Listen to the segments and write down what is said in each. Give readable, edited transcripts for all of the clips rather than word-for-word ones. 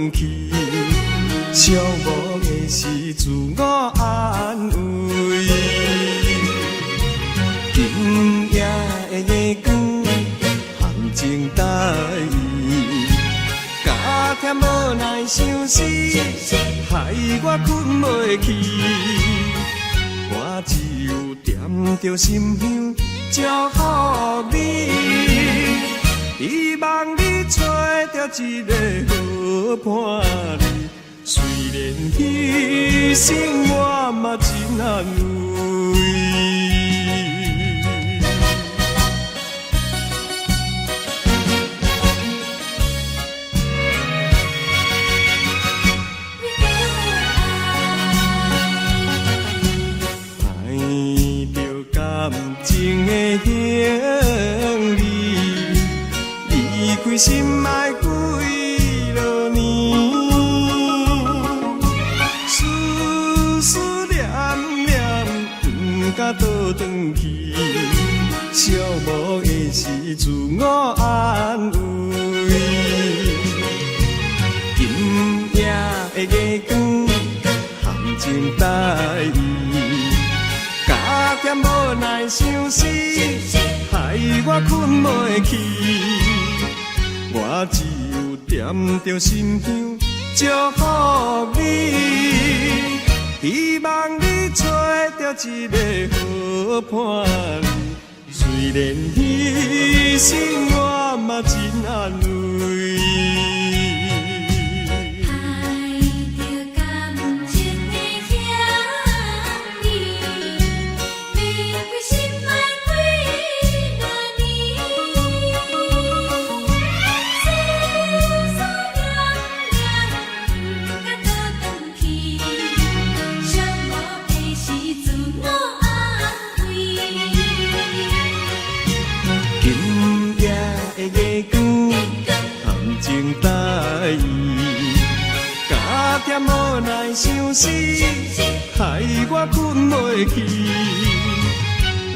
轉去，寂寞的是自我安慰。今夜的月光含情代意，加添無奈相思，害我睏袂去。我只有點著心香，祝福你，希望你揣著一个好伴侶。雖然犧牲，我嘛真安慰。為着感情的香味，離開心愛幾落年，思思念念，毋敢倒轉去，寂寞的是自我安慰。今夜的月光含情代意，加添無奈相思，害我睏袂去。我只有點著心香，祝福你，希望你揣著一個好伴侶。雖然犧牲，我嘛真安慰。愛著感情的香味，離開心愛幾若年，思思念念，毋敢倒轉去，寂寞的是自我安慰。今夜的月光含情代意，加添無奈相思，害我睏袂去。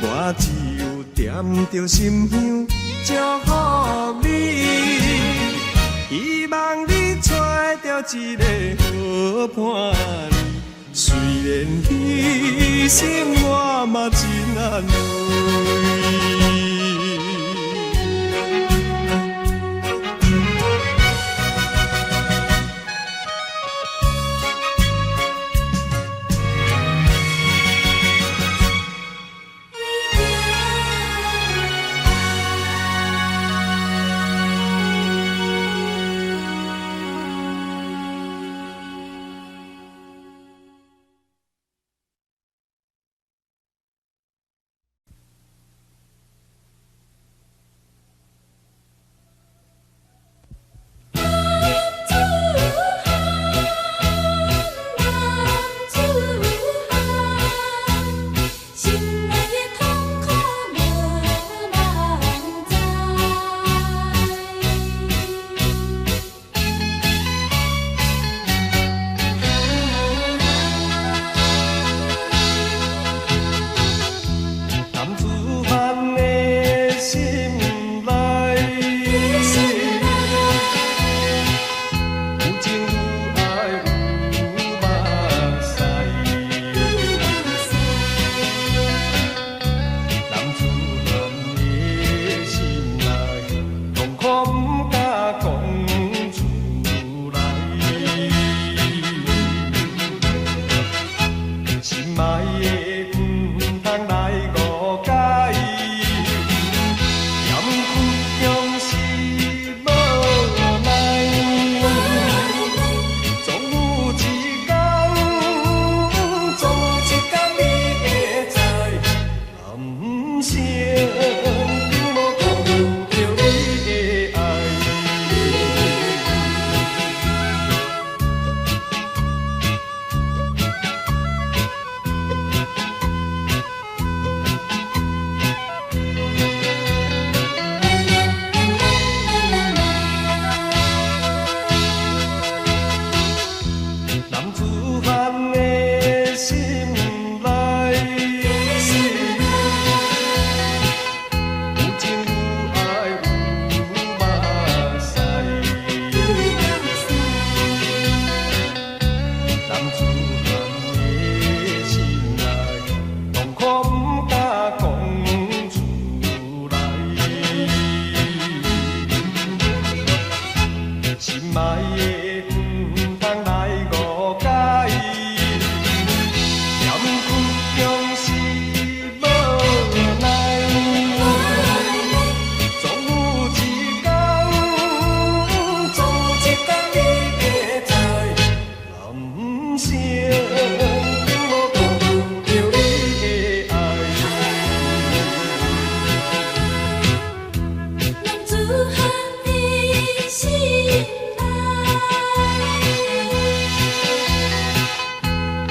我只有點著心香，祝福你，希望你揣著一個好伴侶。雖然犧牲，我嘛真安慰。為著愛。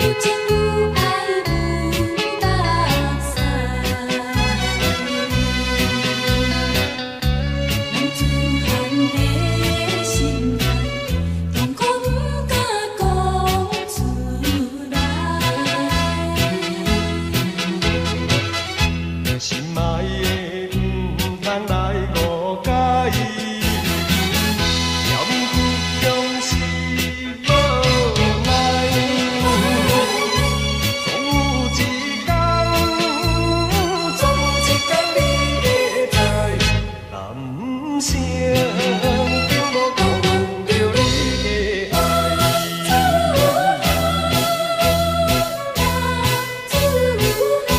有情有愛有目屎。男子漢的心肝，痛苦毋敢講出來。心愛的，毋通來誤解，表面倔強是無奈。總有一天，總有一天你會知，人生並無辜負著你的愛。男子漢。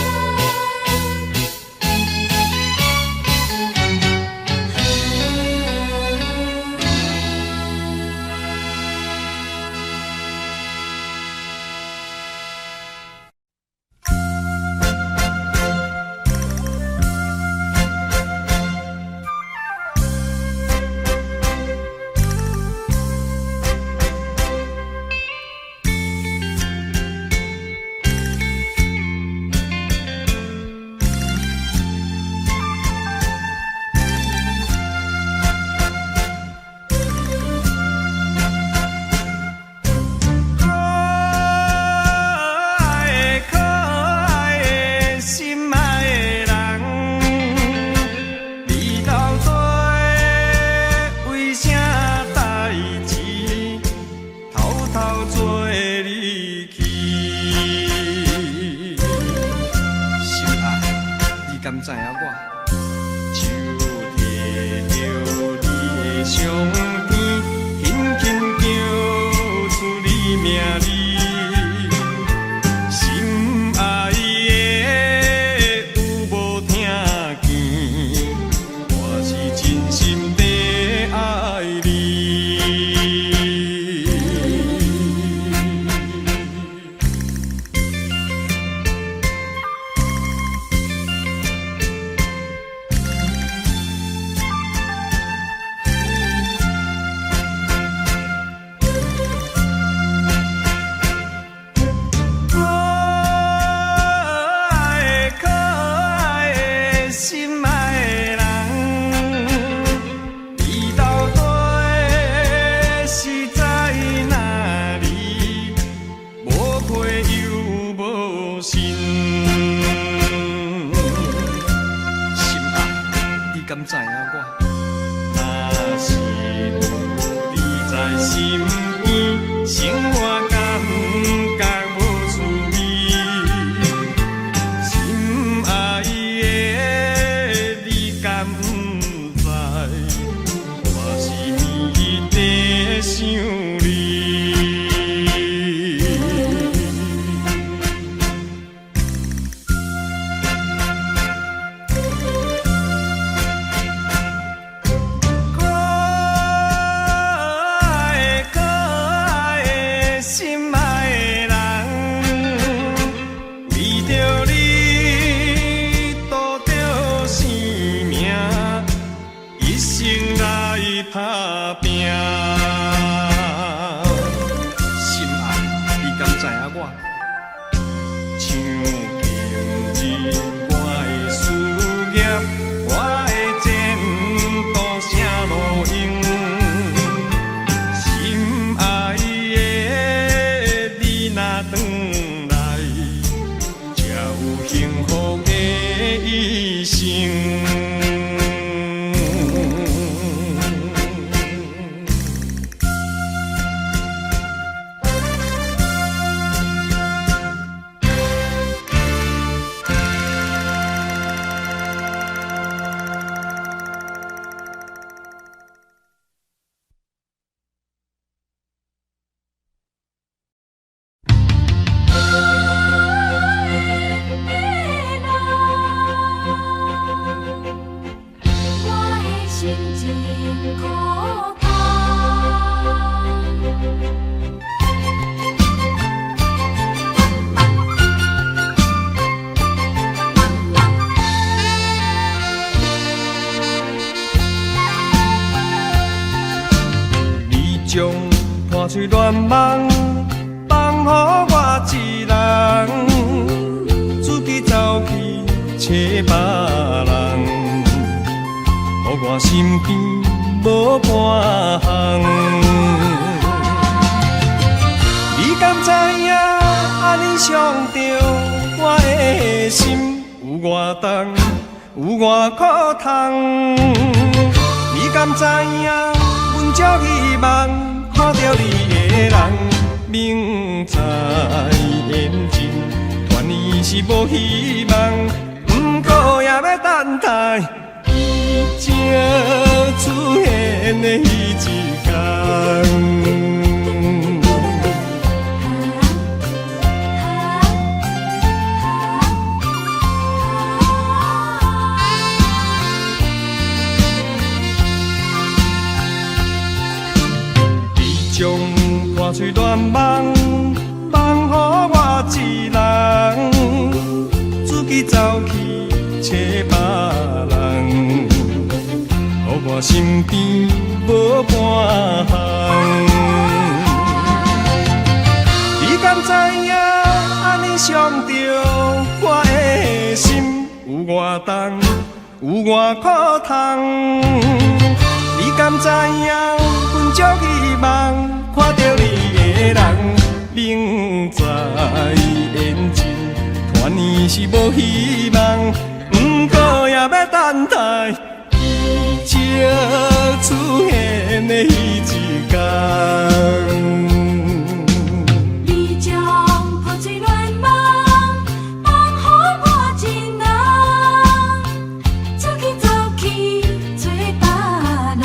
可愛可愛的心愛的人，你到底為啥代誌偷偷做離去？心愛，你敢知影我？手提著你的相片，輕輕叫出你名字。心愛的，有無聽見？我是真心地愛你。可愛可愛的心愛的人，你到底是在哪裡？無批又無信。心愛，你敢知影我？若是有你在身邊，生活感覺無滋味。心愛的，你敢知？我是迷在想你。可愛可愛的心愛的人，為著你賭著性命，一生來打拼。心愛，你敢知影我？想今日我的事業，我的前途啥路用？心愛的，你若轉來，才有幸福的一生。我的心真苦痛。你將破碎願望放予我一我身邊無半項。你敢知影？按呢傷著我的心有偌重，有偌苦痛？你敢知影？阮足希望看著你的人，明知緣盡，團圓是無希望，毋過也欲等待奇蹟出現的彼一天。你將破碎願望，放予我一人，自己走去揣別人，予我身邊無半項。你敢知影？按呢傷著我的心有偌重，有偌苦痛？你敢知影？阮足希望看著你的人，明知緣盡，團圓是無希望，毋過也欲等待奇蹟出現的彼一天。你將破碎願望放予我一人，自己走去揣別人，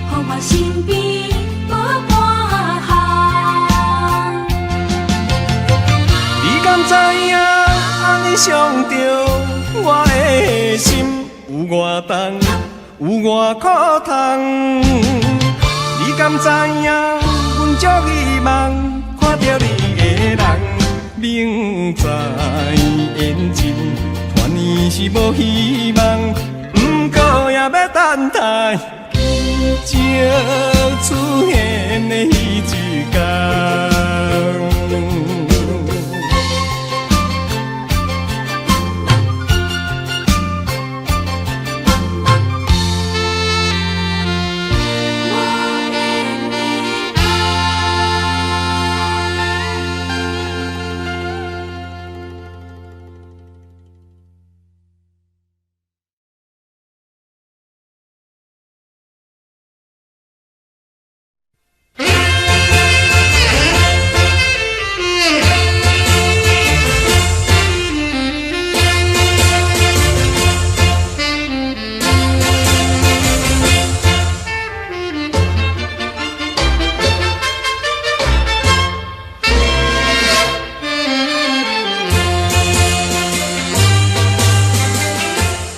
予我身邊無半項。你敢知影？按呢傷著我的心有偌重，有偌苦痛？你敢知影？阮足希望看著你的人，明知緣盡，團圓是無希望，毋過也欲等待奇蹟出現的彼一天。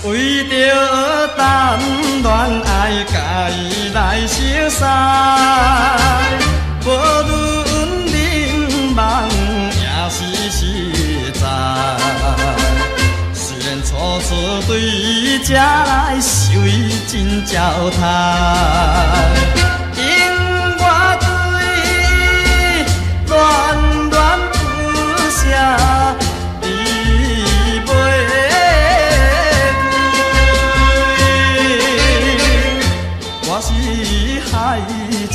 為著談戀愛，共伊來熟似，無論眠夢抑是實在。雖然初次對伊食來受伊真糟蹋，因我對伊戀戀不捨，伊袂開。我是海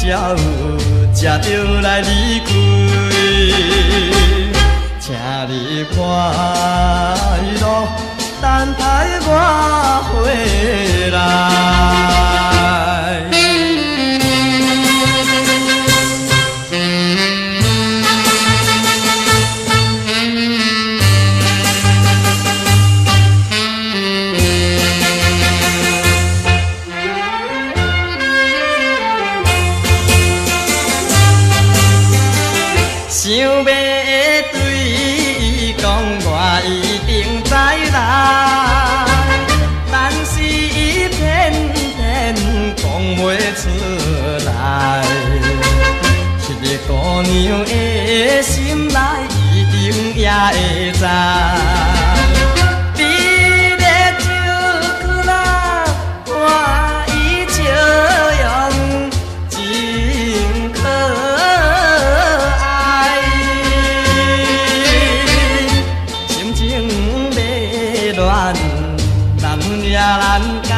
鸟，才著來離開，請你快樂，等待我回來。想欲對伊講，我一定再來，但是伊偏偏講袂出來。彼个姑娘的心內一定也會知。你咧笑苦啦，看伊笑容真可愛，心情欲亂，難也難解。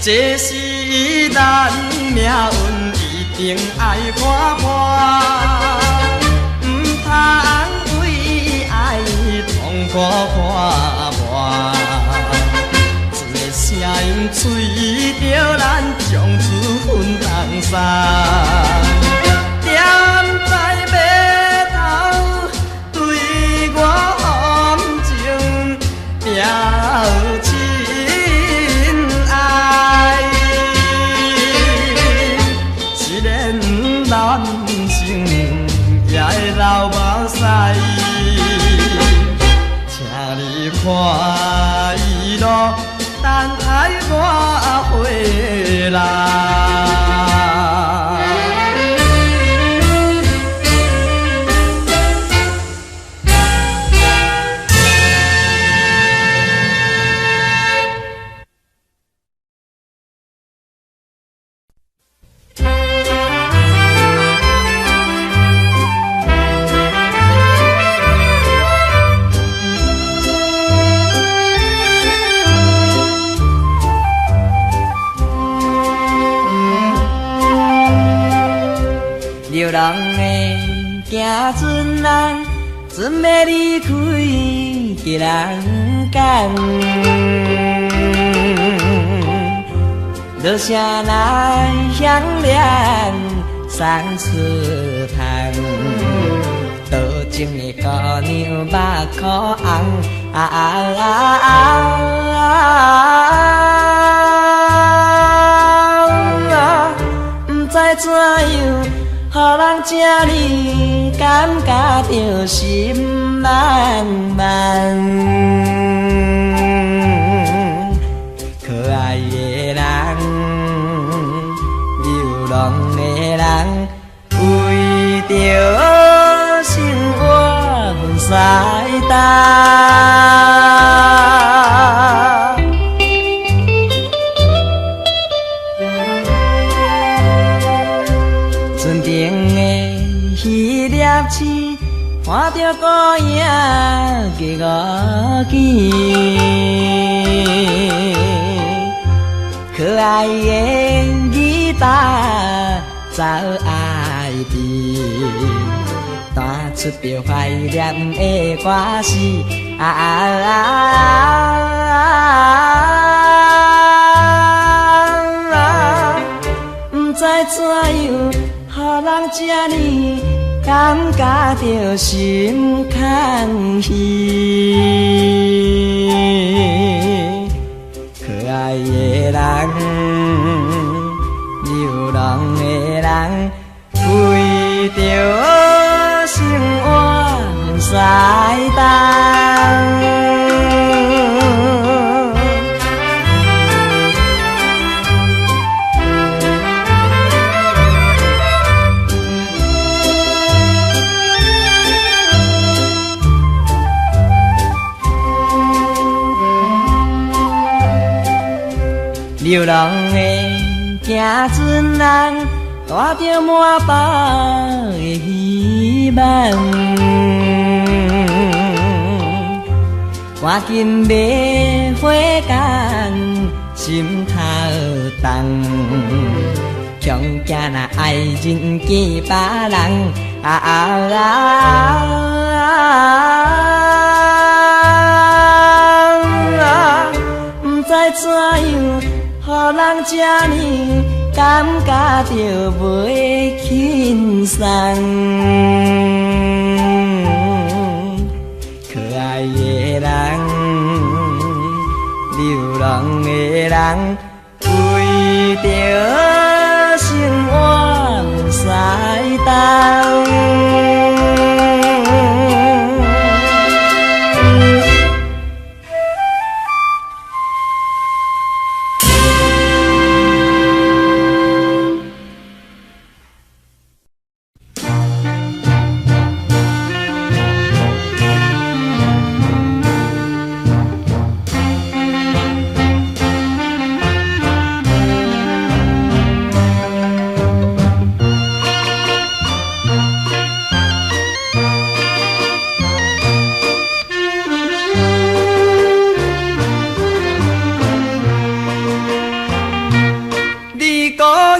這是咱命運，一定愛看破，毋通為愛痛苦看破。一个聲音催著咱將處分東西，踮在碼頭對我含情表親愛。雖然男性也會流目屎，請你看伊路，等待我回來。流浪的行船人，准欲離開吉蘭港，落声來響亮送出窗，多情的姑娘目箍紅，啊啊啊啊！不知怎樣，予人這呢感覺著心茫茫。可愛的人，流浪的人，為著生活毋使擔。船頂的彼粒星，看著孤影結五更。可愛的囡仔走愛甜，彈出著懷念的歌詞。啊啊啊！不知怎樣，予人這呢感覺著心空虛。可愛的人，流浪的人，為著生活毋使擔。流浪的行船人，帶著滿腹的希望，趕緊欲回港，心頭重。恐驚若愛人見別人，啊啊啊！不知怎樣，予人這呢感覺著袂輕鬆。可愛的人，流浪的人，為著生活毋使擔。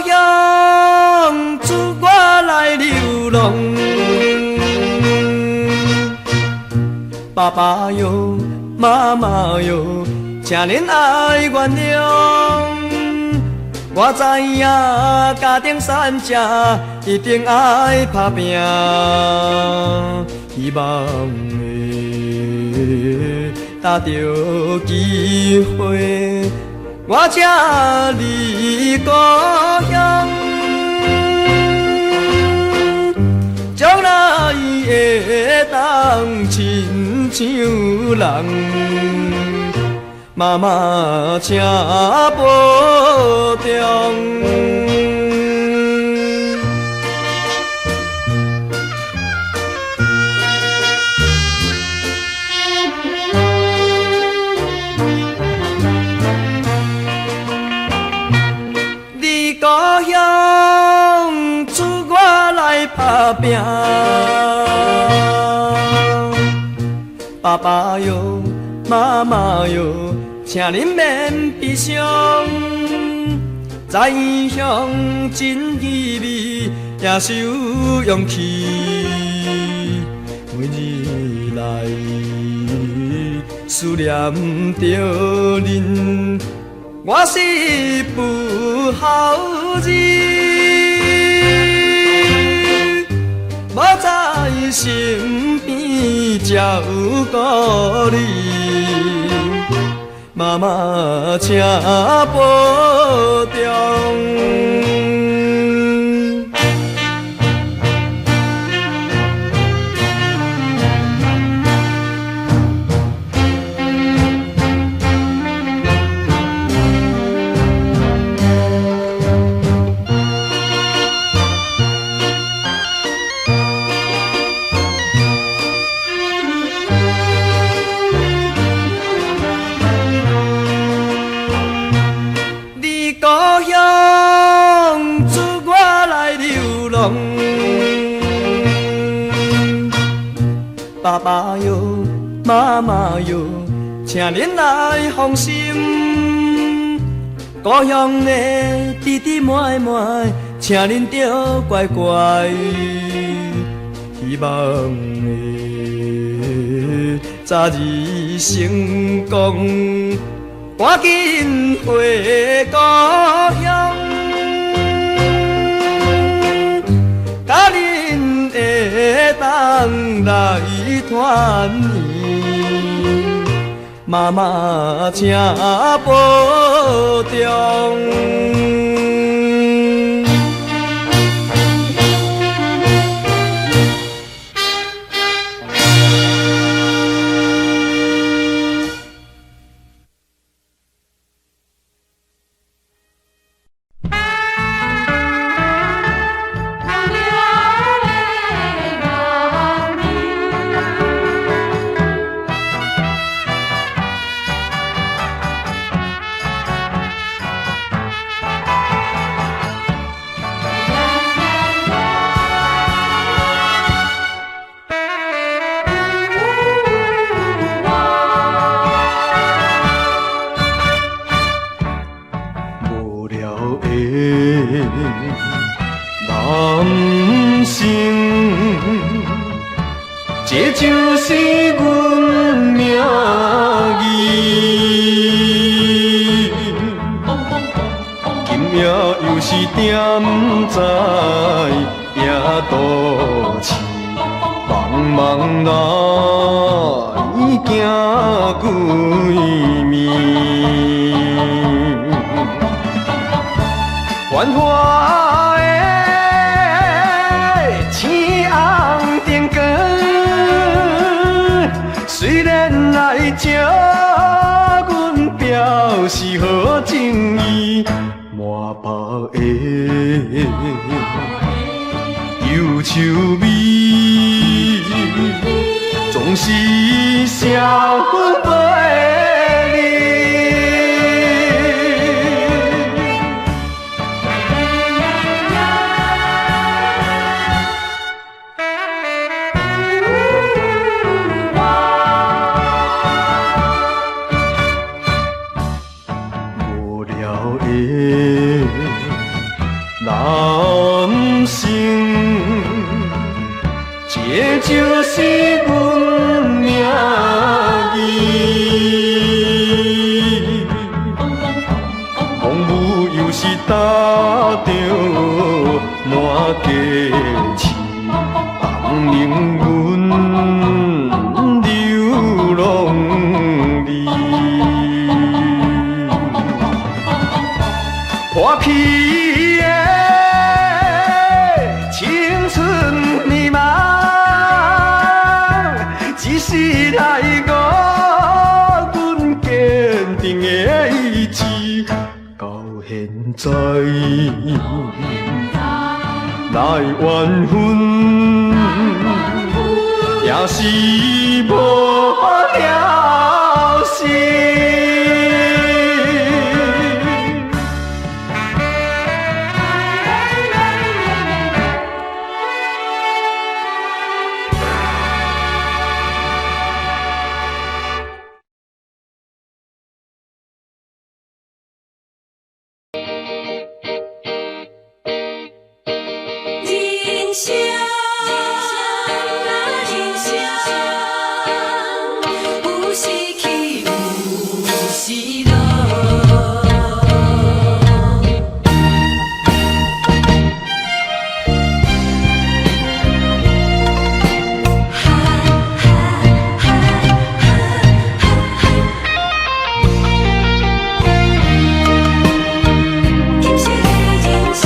鄉，出我來流浪。爸爸喲，媽媽喲，請恁愛原諒。我知影家庭散食一定愛拍拚，希望會得著機會，我才離故鄉，將來會當親像人。媽媽，請保重。離故鄉，出我來拍拚。爸爸喲，媽媽喲，請恁免悲傷，在異鄉真滋味，也是有勇氣。每日來思念著恁，我是不孝兒，無在身邊照顧你。媽媽，請保重。離故鄉，出我來流浪。爸爸喲，媽媽喲，請恁來放心。故鄉的弟弟妹妹，請恁著乖乖。希望會早日成功，趕緊回故鄉，佮恁會當來團圓。媽媽，請保重。無聊的人生，這就是阮命運。今夜又是踮在夜都市，茫茫来行几暝。繁华的青红灯光，虽然来招阮表示好情意，满腹的忧愁味，总是社会陪你。无聊的人人生，這就是阮命運。風雨有時踏著滿家刺，當命運流浪你。破去的青春美夢，只是來予阮堅定的意志，到現在來緣分，也是無了時。人生啊，人生，有時起，有時落。哈哈哈哈哈！金色的人生。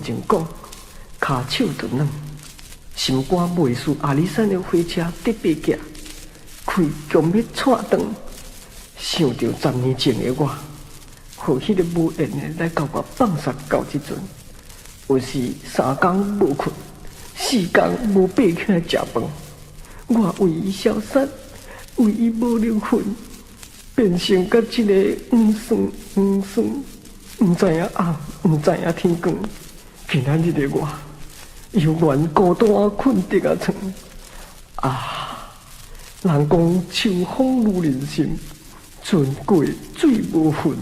前講，跤手就軟，心肝袂輸阿里山的火車特別行，開強欲掣斷。想著10年前的我，予彼個無緣的來共我放殺到這陣，有時三更無睏，四更無爬起來食飯，我為伊消失，為伊無靈魂，變成甲這個黃酸黃酸，毋知影暗，毋知影天光。今仔日的我，猶原孤單睏佇個床。啊，人講秋風愈人心，船過水無痕。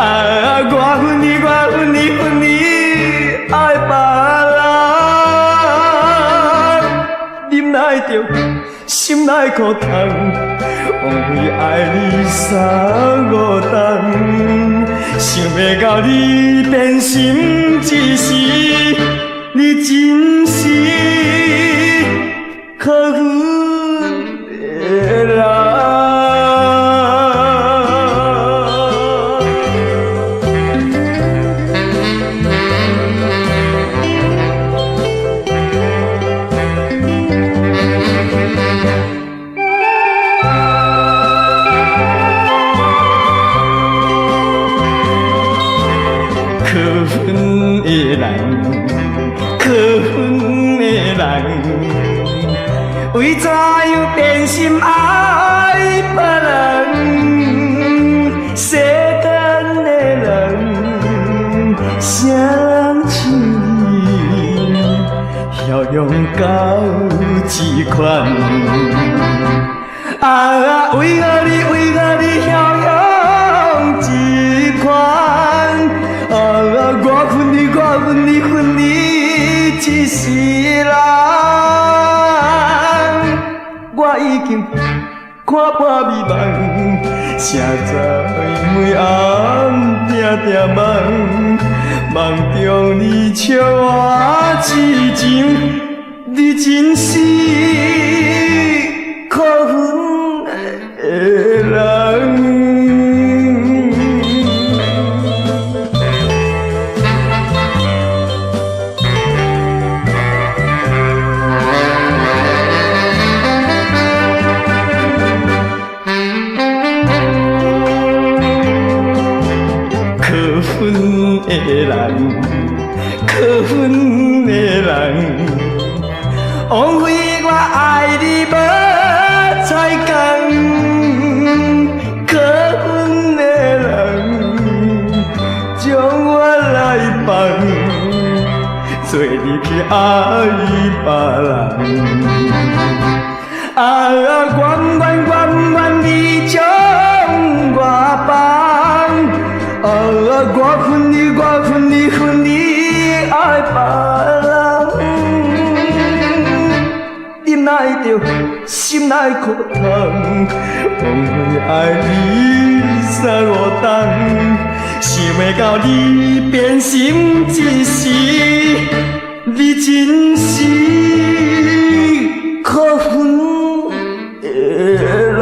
啊，我恨你，我恨你，恨你。哪會著心內苦痛？枉費愛你三五冬，想袂到你變心一時，你真是可恨的人。可恨的人，可恨的人，為怎樣變心愛別人？世間的人，啥人像你，驍勇到這款？啊，為何你，為何你驍勇這款？啊，我恨你，我恨你，恨你一世人。我已經看破美夢，誰知每暗定定夢，夢中你笑我痴情，你真是可恨的人。可恨的人，可恨的人，枉費我愛你無彩工。可恨的人，將我來放，做你去愛別人。啊，願願願願你將我放。啊！我恨你，我恨你，恨你愛別人。你哪會著心內苦痛？枉費愛你三五冬，想袂到你變心一時，你真是可恨的人。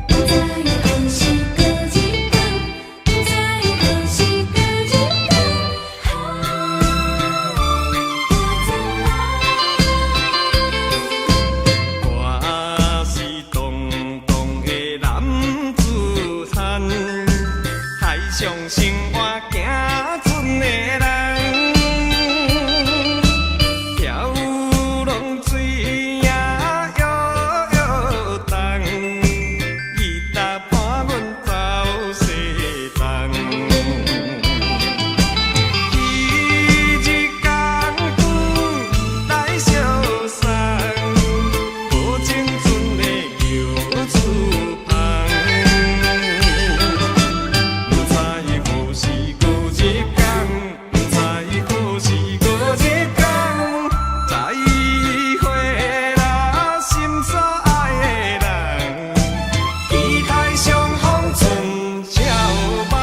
不知何時過一冬，不知何時過一冬。啊，我是堂堂的男子漢，海上生活行船的人，飘浪水也摇摇动，伊搭伴阮走西东。彼日工具来相送，无青春的旧厝旁。不知何時過一工，不知何時過一工，再會啦，心所愛的人，期待相逢春悄夢。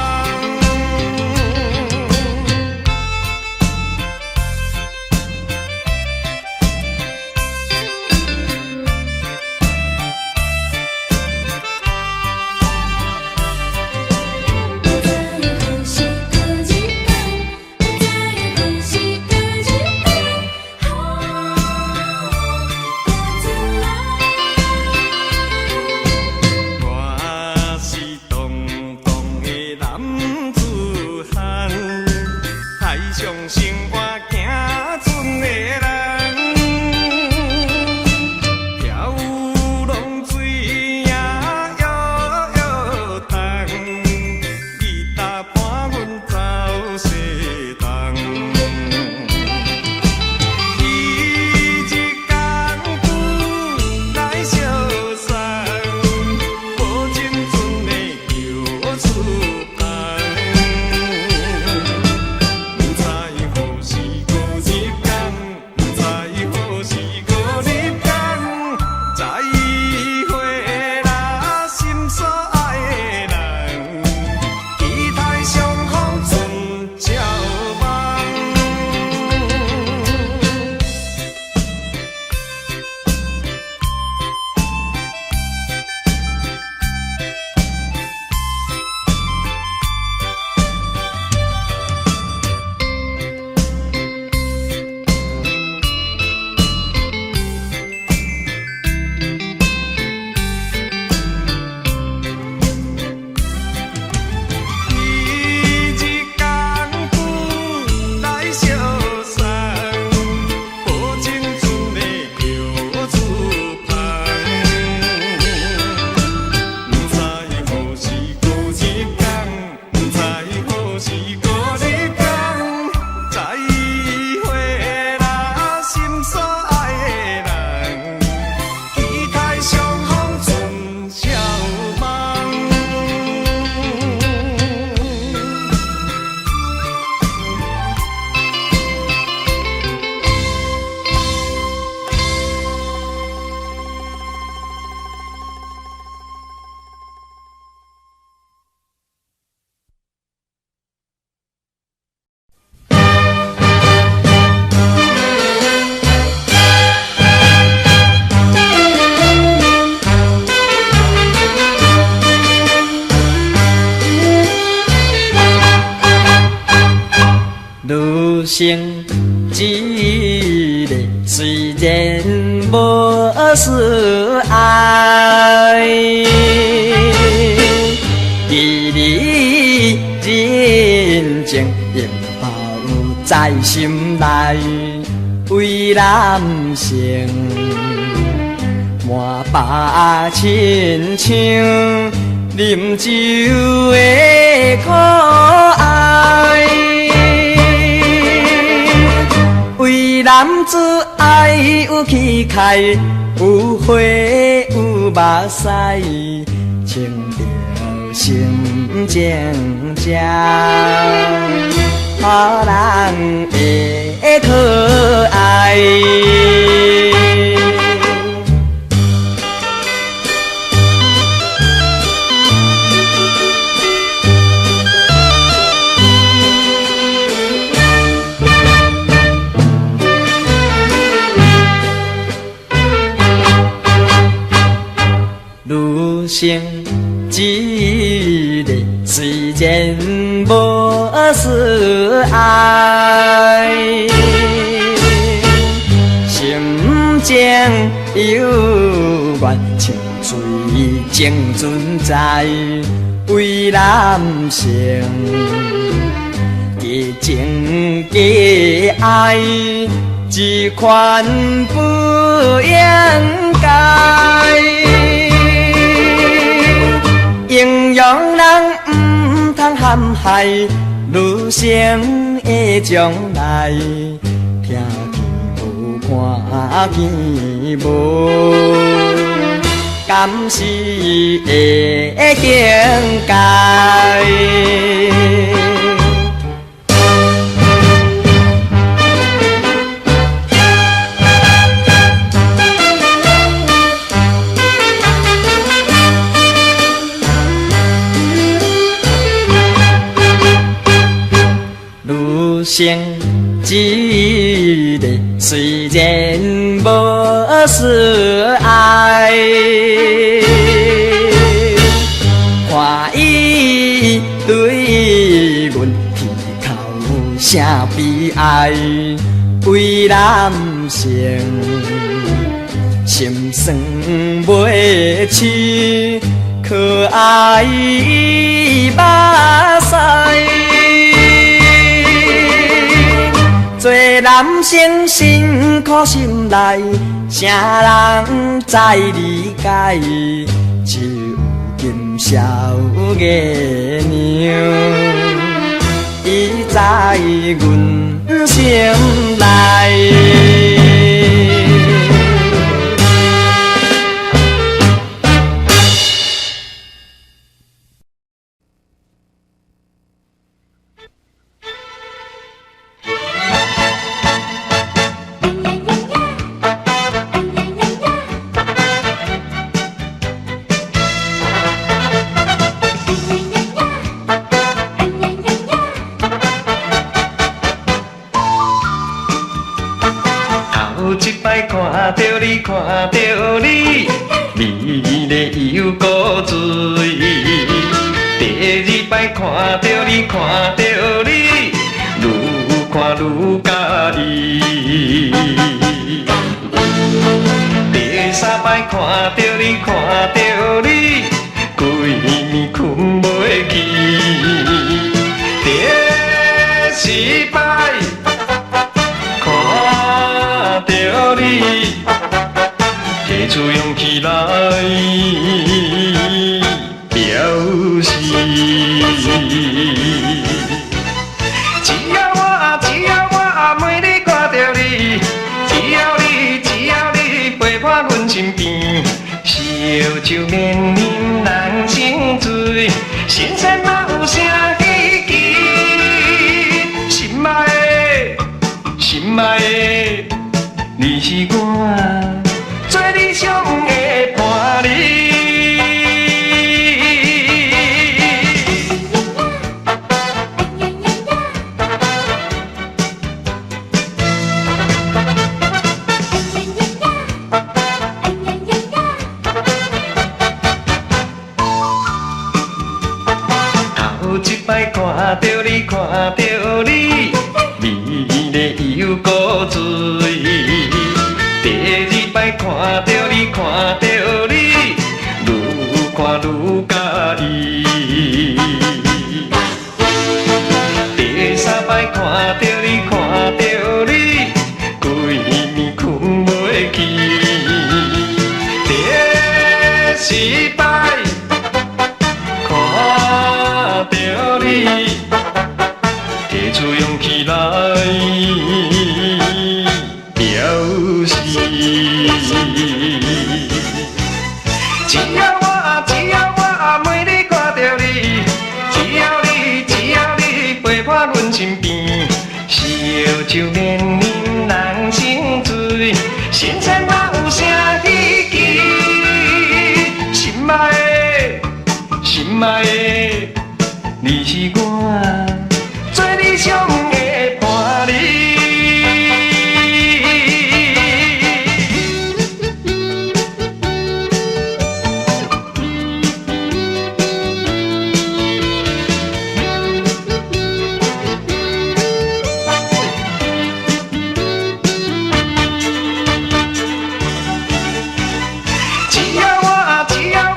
生一个，雖然無私愛，義理人情永留在心內，為男性滿腹親像啉酒的可愛。為男子愛有氣概，有血有目屎，穿著心情才予人會可愛。女生一个，雖然無私愛，心情猶原清水情存在，為男性假情假愛，這款不應該。英雄人毋通陷害女性的將來，聽見無看見無，敢是會境界？女生一個，雖然無私愛，看伊對阮鼻哭啥悲哀，為男性心酸袂悽，可愛目屎。做男性辛苦心內，啥人知理解？只有金小月娘，伊在阮心內。頭一擺看著你，看著你，美麗又古錐。第二擺看著你，看著你，愈看愈佮意。第三擺看著你，看著你，規暝睏袂去。第四擺看著你，提出勇氣來表示。只要我，只要我每日看著你，只要你，只要你陪伴阮身邊，燒酒免啉人生醉，神仙嘛有啥稀奇？心愛的，心愛的，你是我最理想的伴侶。頭一擺看著你，看著你，美看著你，看著你，愈看愈佮意。第三擺看著你，看著你，規暝睏袂去。第四擺看著你，提出勇氣來表示。只要我每日看著你，只要你，只要你陪伴阮身邊，燒酒免啉人生醉，神仙哪有啥稀奇？心愛的，心愛的，你是我最理想的伴侶。只要我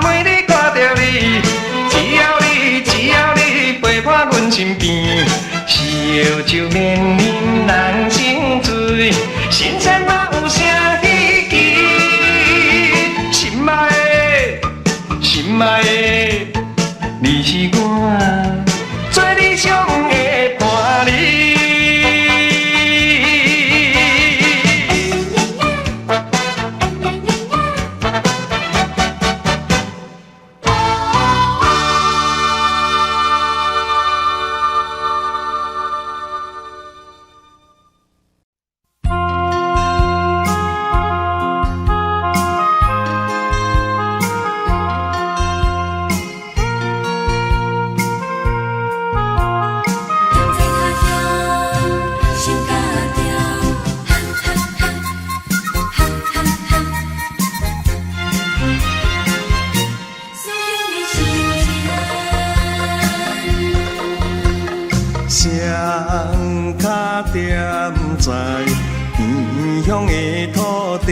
每日看著你，只要你，只要你陪伴阮身邊，燒酒免啉人生醉，神仙哪有啥稀奇？心愛的，心愛的，你是我最理想的伴侶。踮在他鄉，心甲定，哈哈哈，哈哈哈。思鄉的心情。雙跤踮在異鄉的土地，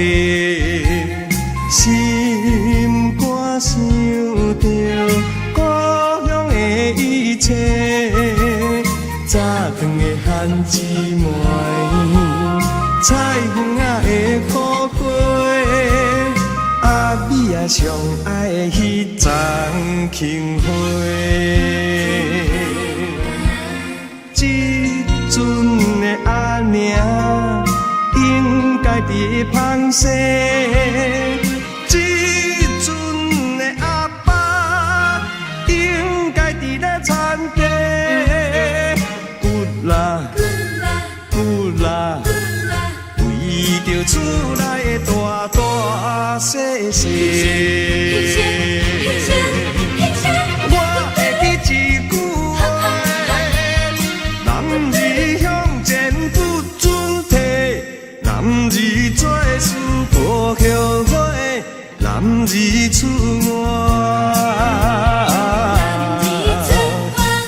心肝想著故鄉的一切。早頓的番薯糜，菜園仔的苦瓜，阿美仔上愛的彼丛杏花。這陣的阿娘應該佇芳西，這陣的阿爸應該佇咧田地。骨力骨力，為著厝內的大大細細。我會記一句話：男兒向前不准退，男兒做事無後悔，男兒出外，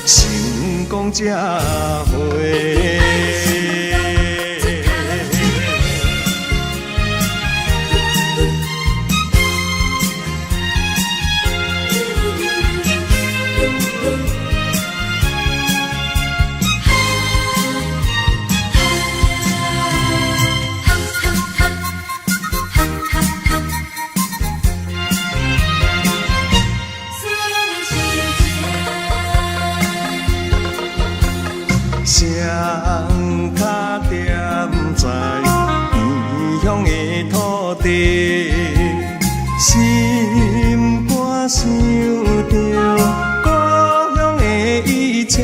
成功才會。雙跤踮在異鄉的土地，心肝想著故鄉的一切。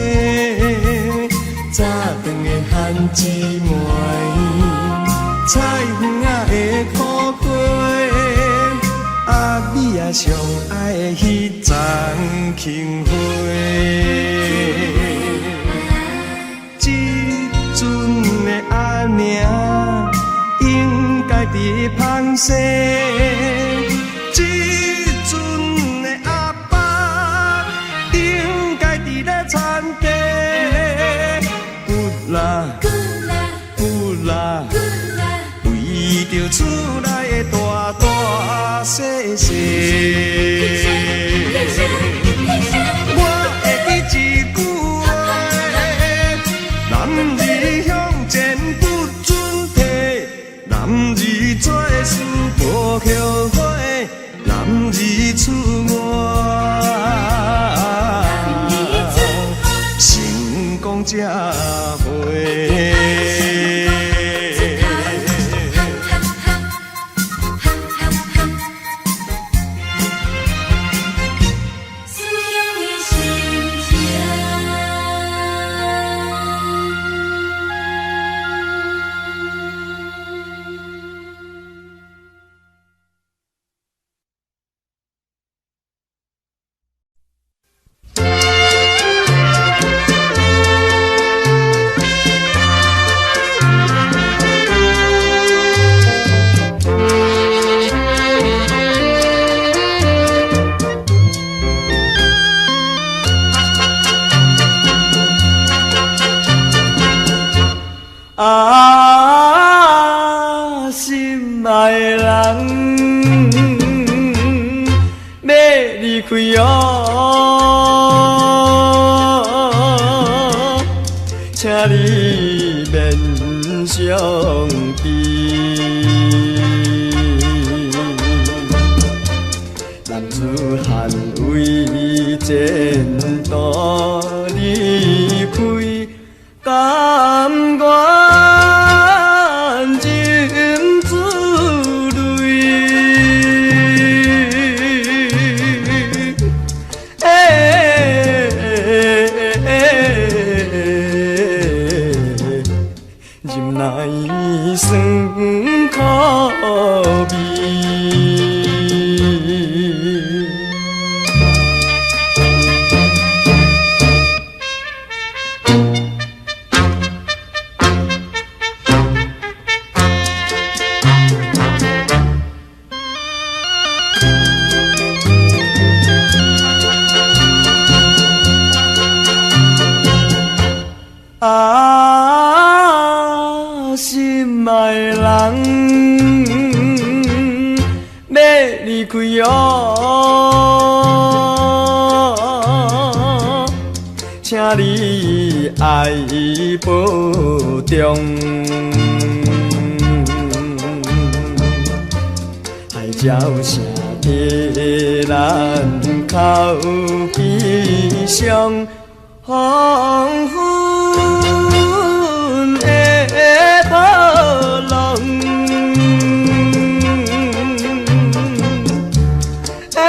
早頓的番薯糜，菜園仔的苦瓜，阿美仔上愛的彼叢杏花。這陣的阿娘應該佇芳西，這陣的阿爸應該佇咧田地。骨力骨力，為著厝內的大相才会。思乡的心情。啊，心爱的人，欲离开哦，请你免伤悲。男子汉为前途离开，甘愿忍珠泪。欸，忍耐酸苦味。啊，心爱的人，欲离开哦，请你爱保重。海角声的咱哭悲伤，黄昏的波浪。欸，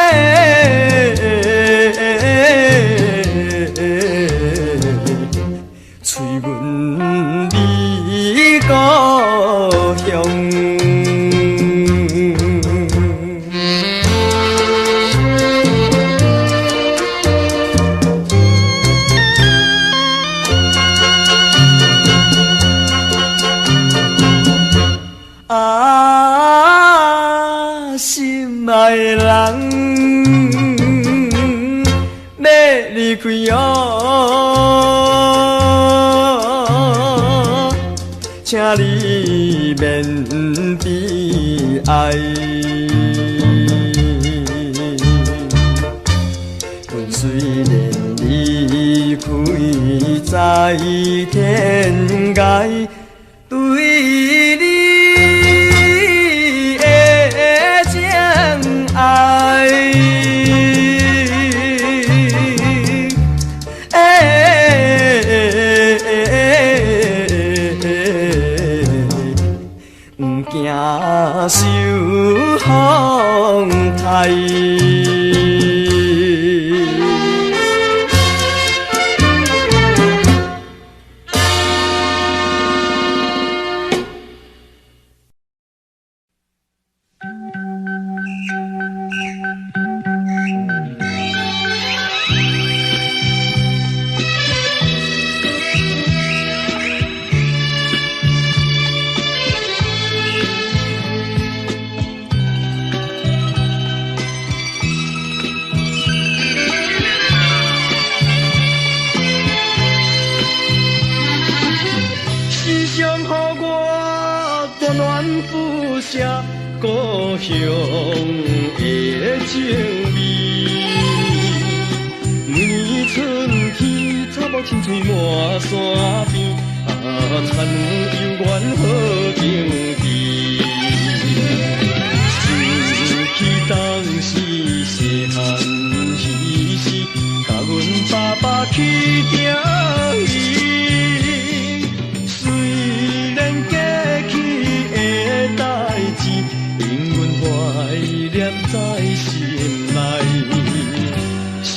催阮离故乡。啊，心爱的人，欲离开哦，请你免悲哀。阮虽然离开在天涯，对你的情爱，欸，不惊受风台。是谁予我带暖辐射故乡的情味？每年春天，草木青翠满山边，啊，田园犹原好景致。想起当时细汉彼时，共阮爸爸去钓鱼。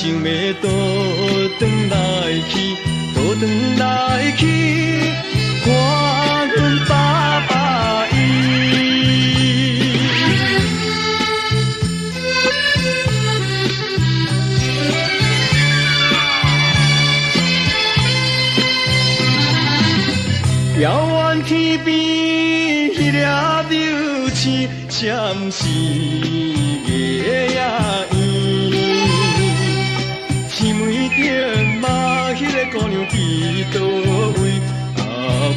想欲倒轉來去，倒轉來去，看阮爸爸伊。遥远天边彼粒流星，闪烁的影。天门顶嘛，彼个姑娘伫佗位？啊，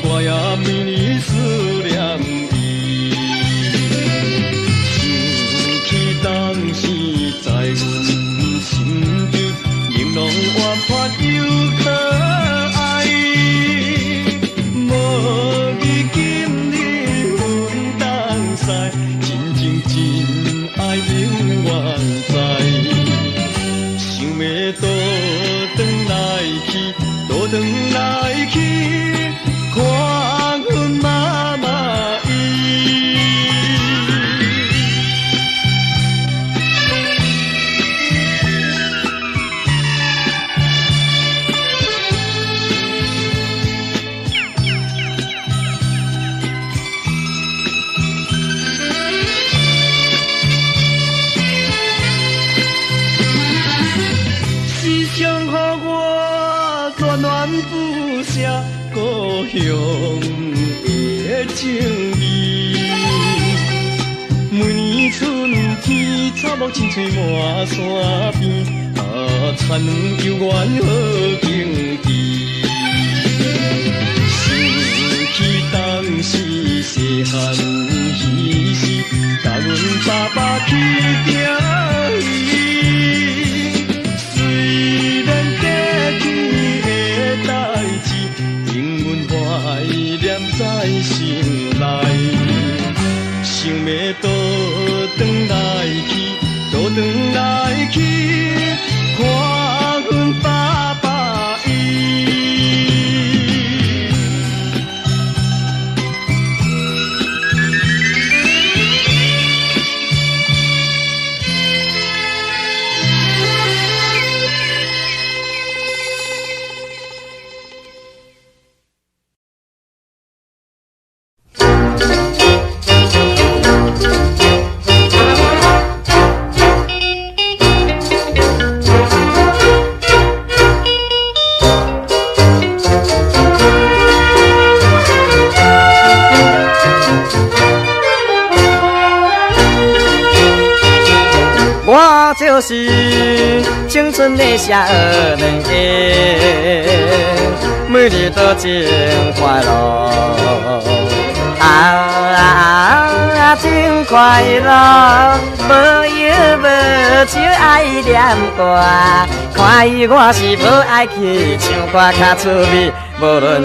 我也暝日思念伊。想起当时在阮心中，玲珑活泼又可爱。无记今日阮东西，真情真爱永远在。想欲倒转来去，倒转来去，看阮妈妈伊。是谁予我恋恋不舍故乡的情味？每年春天，草木青翠满山边，啊，田园悠远好景致。想起当时细汉彼时，共阮爸爸去钓鱼。虽然过去的代志，永远怀念在心内。想欲倒转来去，倒转来去，看阮爸爸伊。我就是青春的少年家，每日都真快乐，啊，真快乐，无忧无愁爱念歌，看伊我是无爱去唱歌较趣味，无论日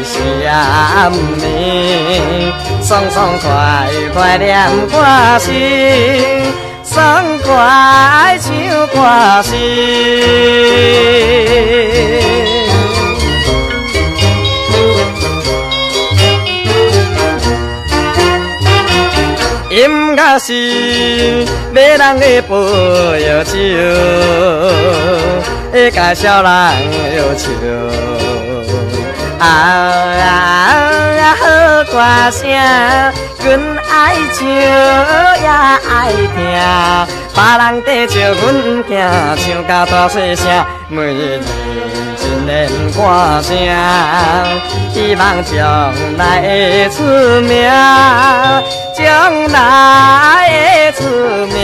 时也暗暝，爽爽快快念歌词。爽快唱歌词。音乐是迷人的保药酒，会共少人忧愁。啊啊，好歌声，阮爱唱也爱听，别人在笑，阮毋惊，唱甲大细声，每日认真练歌声，希望将来会出名，将来会出名。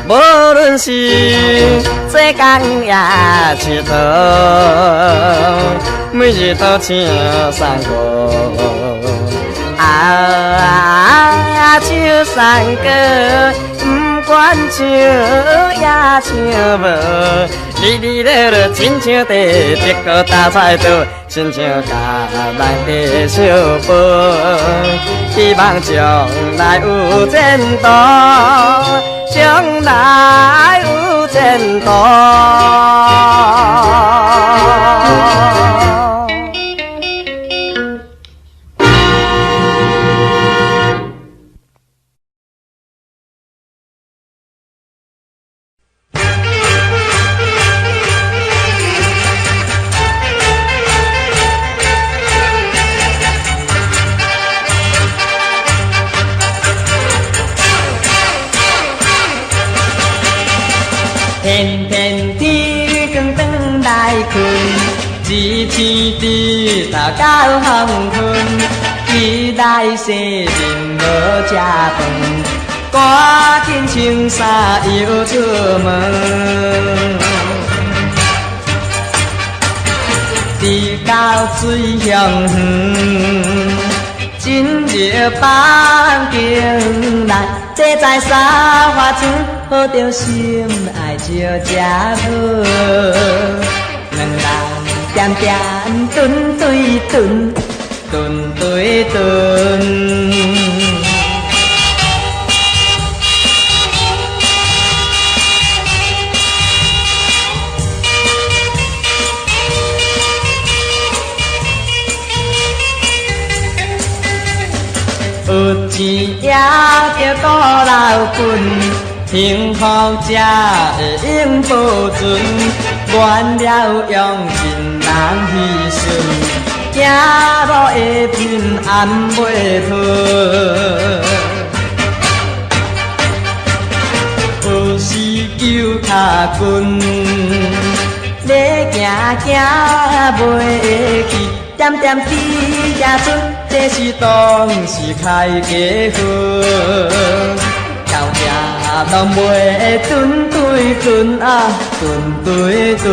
无论是做工也𨑨迌，每日都唱山歌，啊，唱山歌，不管唱也唱无，日日乐乐亲像伫德国大菜刀，亲像共人伫相报，希望将来有前途。将来天天天光轉來睏，一天直頭到黃昏，起來洗面無食飯，趕緊穿衫又出門。直到水鄉園，進入房間內，坐在沙發床，抱著心愛石食無，兩人點點頓對頓，頓對頓。有錢也著顧老本，幸福才會永保存。原了用情人彼順，行路會平暗袂褪。有時求較近，欲行行袂去，點點佇遐出，這是當時開家伙，到這攏袂頓對頓啊，頓對頓。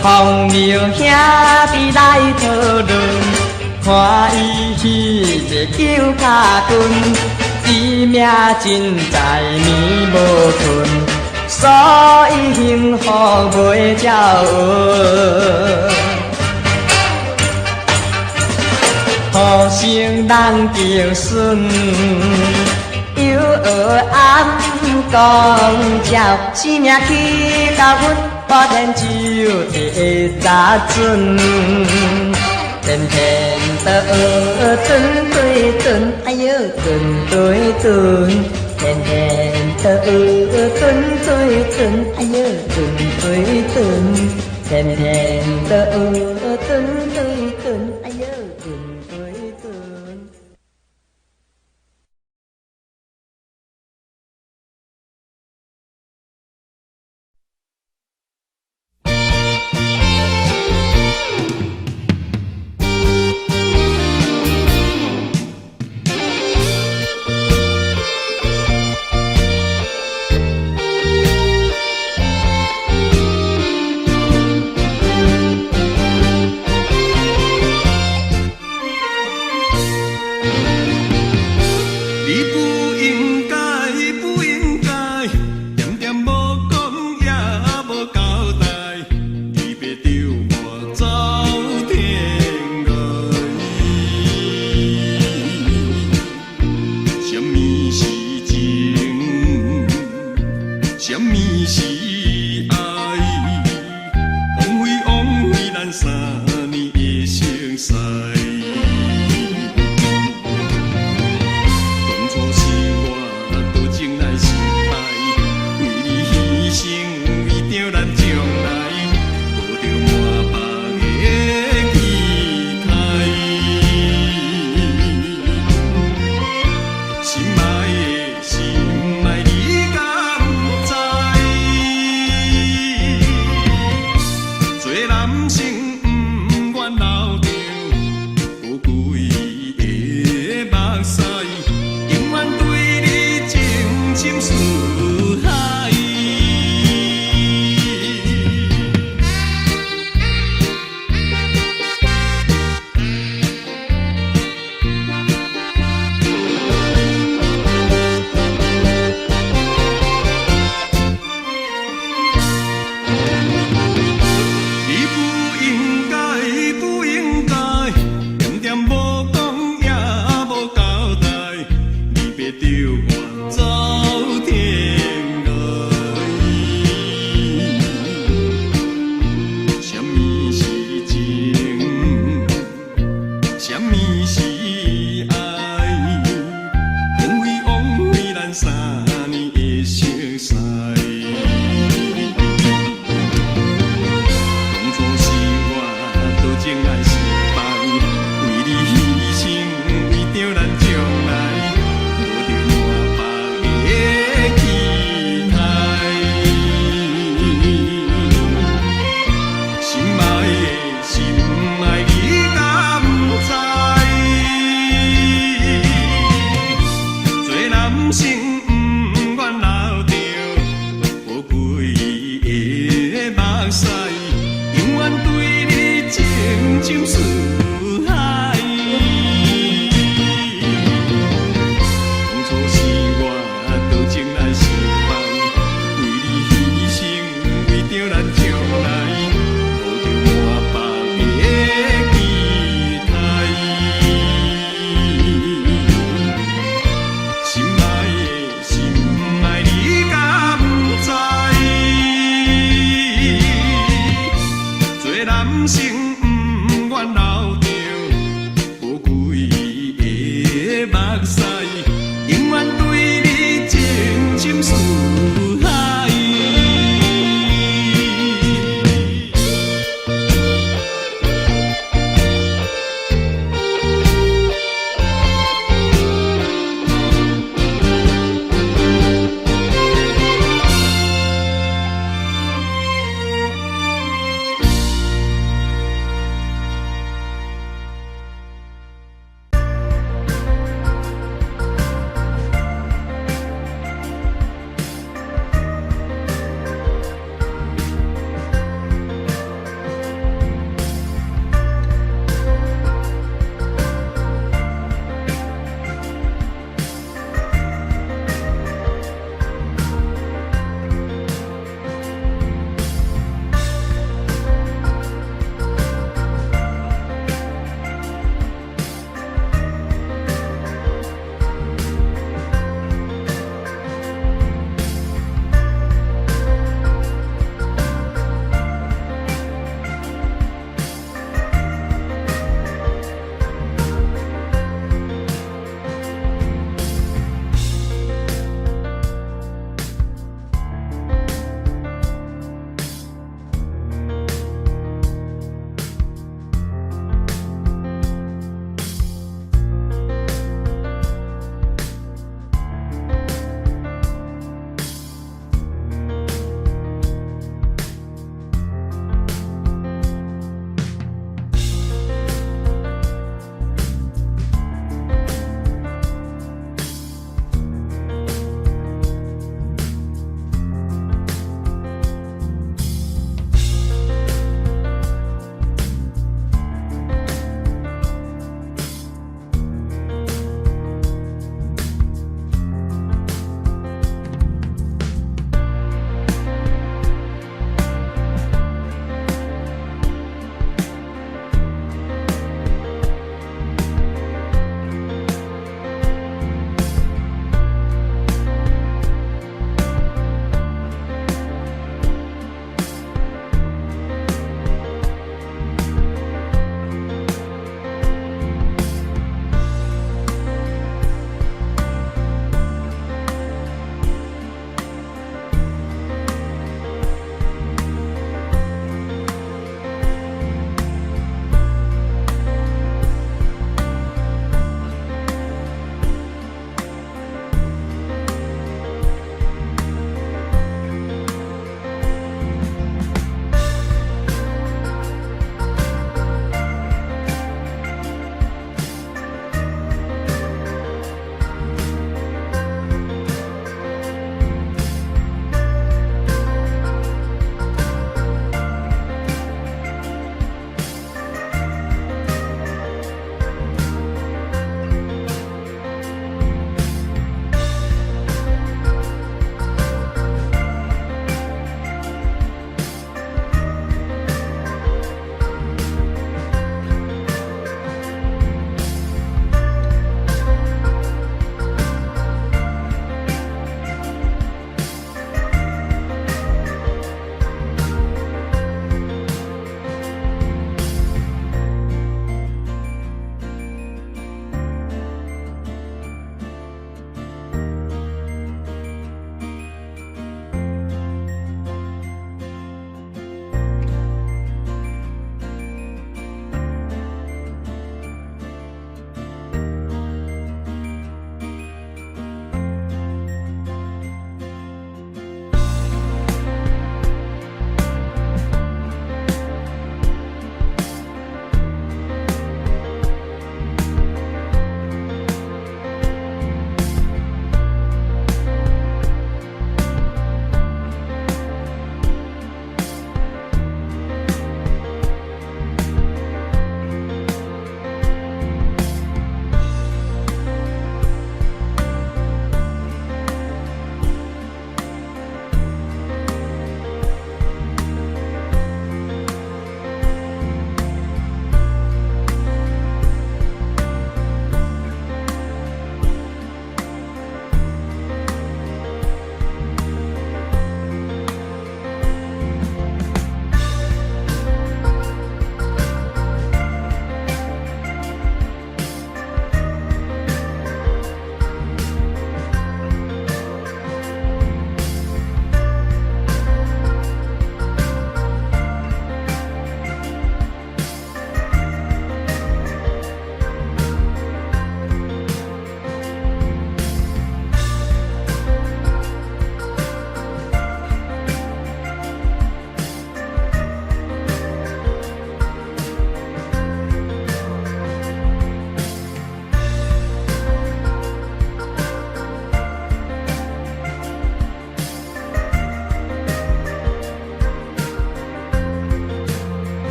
風流兄弟來討論，看伊彼個球跤棍，伊命真在暝無睏，所以幸福袂照穩。好生人求孫，又學暗講笑，生命去到阮，無天就第十准，天天都學頓對頓，哎喲頓對頓，天天都學頓對頓，哎喲頓對頓，天天都學頓對頓，哎喲頓對頓。你不應該，不應該，點點無講也無交代，你欲著我走天涯。啥物是情？啥物是愛？枉費枉費咱三年的熟似。當初是我多情來失敗，為你犧牲，為著咱將來，抱著滿腹的期待。心愛的心愛，你敢知？做男生毋願流著寶貴的目屎，永遠對你情深似海。你不應該，不應該，點點無講也無交代，你欲著我走天涯。啥物是情？啥物是愛？枉費枉費咱三年的熟似。